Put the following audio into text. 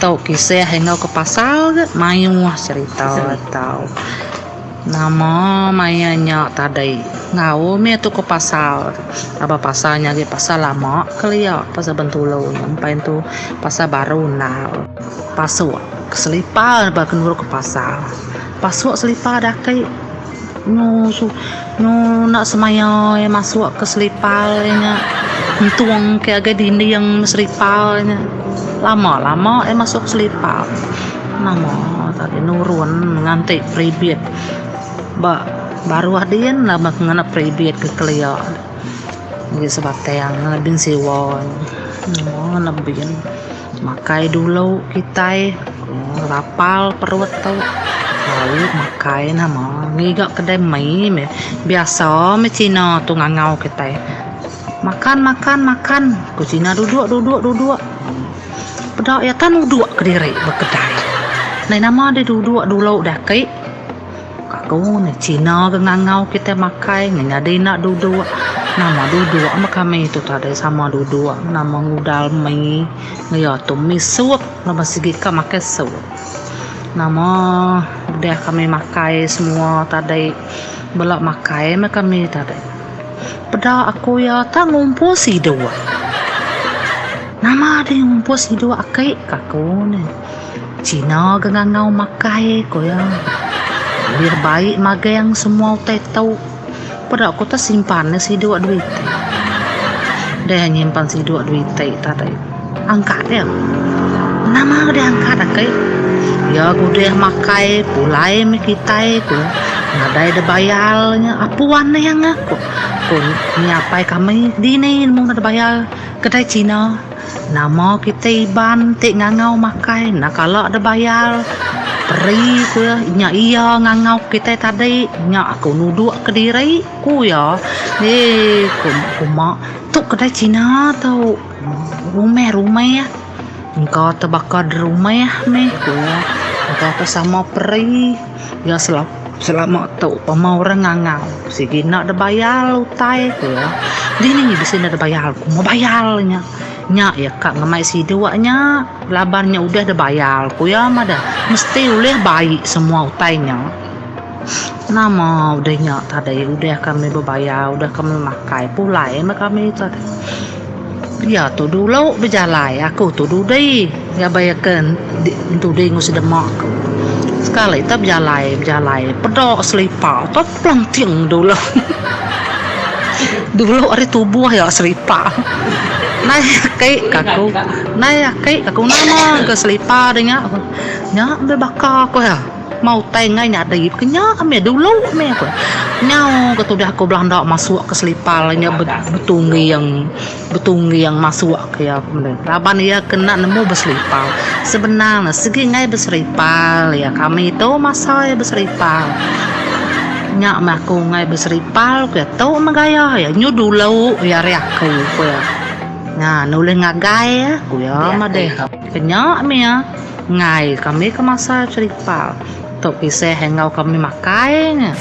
Tu kisah enggau ke pasal ga mayuh cherita tau. Nama maya nya tadi ngaul mih tu ke pasal. Aba pasal nya agi pasal lama kelia pasal Bentulu nya empai tu pasal baru endar. Pasuk selipar ba ke nurun ke pasal. Pasuk selipar daki nyu su nyu enda semaya iya masuk ke selipar nya entung ke agai dinding selipar nya. Lama lama iya masuk selipar. Nama tadi nurun nganti peribit ba baruh din laban ke ngena peribit ke kelia agi sebatang ngena bin siwa ngena bin makai dulu kitai rapal perut tu tau makai nama ngiga kedai mi meh biasa meh cina tu ngangau kitai makan makan makan ku cina duduk duduk duduk. Peda iya tan uduk kediri ba kedai. Ndai nama deh duduk dulu deh aki. Aku neh cina ke ngangau kitai makai nyadi enda duduk. Nama duduk meh kami tu tadi sama duduk nama ngudal mi iya tu mi sup laban sigi ka makai sup. Nama udah kami makai semua tadi bela makai meh kami tadi. Peda aku iya tang ngumpul siduk. Nama deh ngumpul siduk aki ka aku neh. Cina ga ngangau makai ku iya. Ulih bai magang semua utai tu. Peda ku te simpan ne siduk duit ti. Deh nyimpan siduk duit ti tadi. Angkat iya. Nama deh angkat aki. Iya ga udah makai pulai meh kitai ku. Nadai deh bayar nya apu aning aku. Ku nyapai kami dini nemu ne bayar. Kedai Cina, nama kitai Iban ti ngangau makai enda kala deh bayar. Peri ku iya, nya iya ngangau kitai tadi, nya aku nuduk kediri, ku iya. Eii ku ku ma, tu kedai Cina tu. Rumah rumah engka te baka derumah meh ku iya. Engka te sama peri iya sel. Selama tu pama orang ngangau sigi enda da bayar utai ku iya. Dini bisi enda da bayar ku bayar nya. Nya iya ka ngemai siduk nya laban nya udah da bayar ku iya madah mesti ulih bai semua utai nya. Nama udah nya tadi udah kami bebayar udah kami makai pulai meh kami tadi. Iya tu dulu bejalai aku tu dudi ngabai ke entudi enggau sedema ku. Sekali te bejalai bejalai peda selipa te pelanting dulu. Dulu ari tubuh iya selipa. Nai aki ka aku nai aki ka aku nama ke selipa de nya. Nya meh baka ku iya. Mau utai enggai nyadi ke nya meh dulu meh ku. Nyau ke tudah aku belanda masuk ke selipar nya betungging betungging masuk ke iya laban iya ke enda nemu beselipar. Sebenar ne sigi enggai beselipar iya kami tu masa iya beselipar. Nya meh aku enggai beselipar ku iya tu meh gaya iya nyu dulu iya ari aku ku iya. Nya nulih ngagai iya ku iya madeh. Ke nya meh iya. Enggai kami ke masa cerita tu kisah enggau kami makai nya.